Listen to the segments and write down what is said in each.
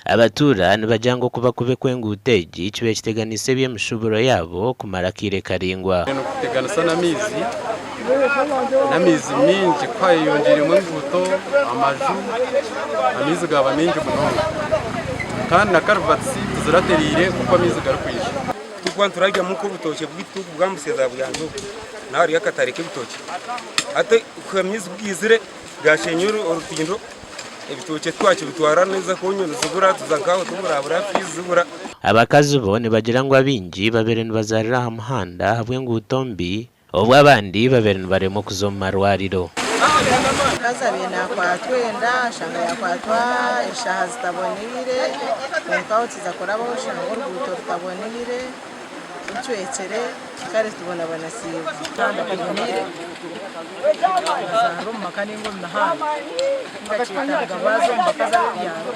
Abatuura nibagira ngu okuba kubi kw'enguuto egi kibaire kiteganiise eby'emishuburo yaabo kumara akaire karaingwa. Nikuteganisa n'amaizi, n'amaizi maingi ku hayeyongyeiremu enguuto, amaju, amaizi gaaba maingi munonga kandi na karuvatisi tiziratereire nk'oku amaizi garikwija. Turikuba nituraryamu nk'obutookye bwaitu bwa Museza Buyanja obu, naha hariyo akatare k'ebitookye. Hati amaizi ku gaizire gaasheenya orutindo, ebitookye twakibitwara neza konyini zibura tuza nk'aho tuburabura fiizi zibura. Abakazi bo nibagira ngu abaingi babaire nibazaarira aha muhanda ahabw'enguuto mbi obwo abandi babaire nibaremwa kuza omu marwariro. Omukazi abaire nakwatwa enda ashanga yakwatwa eshaaha zitaboneire kwonka aho tuza kurabaho oshanga oruguuto rutaboneire rucwekire kare tubonabonesiibwe. Kandi eboneire bazaarira omu maka ninga omu mihanda nibakyetaaga baaza omu bakazi ab'ebyaro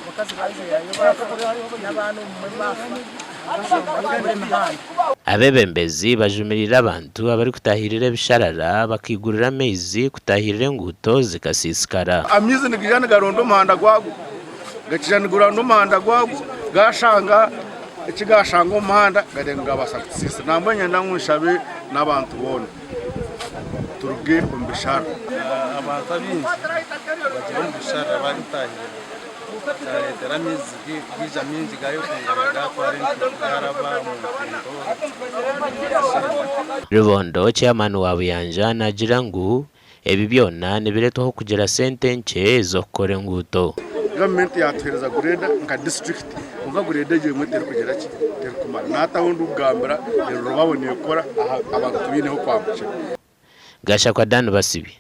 abakazi baajwerayo baafa n'abaana obumwe baafa ahabw'enshonga y'okubura emihanda. Abeebembezi bajumiriire abantu abarikutaahirira ebisharara bakaigurira amaizi kutaahirira enguuto zikasiisikara. Amaizi nigaija nigaronda omuhanda gwago, gaija nigaronda omuhanda gwago gashanga eki gashanga omu muhanda gareeba ngu gabaasa kutusiisa. Nambwenu niinyenda ngu nshabe n'abantu boona turuge omu bisharara. Abantu abaingi bagiire omu bisharara barikutaahirira kyareetera amaizi gaija maingi gayekunganya gatwara entuuha garaba omu ntindo. Rubondo chairman wa Buyanja naagira ngu Ebi byona nibireetwaho kugira sente nkye ez'okukora enguuto. Gavumenti yatuheereza gureda nka disiturikiti kwonka gureda egyo emwe terikugira ki terikumara nahati ahu ndikugambira erurubabo nekora abantu tibaine ah'okwambukira. Gashakwa Dan Basibi.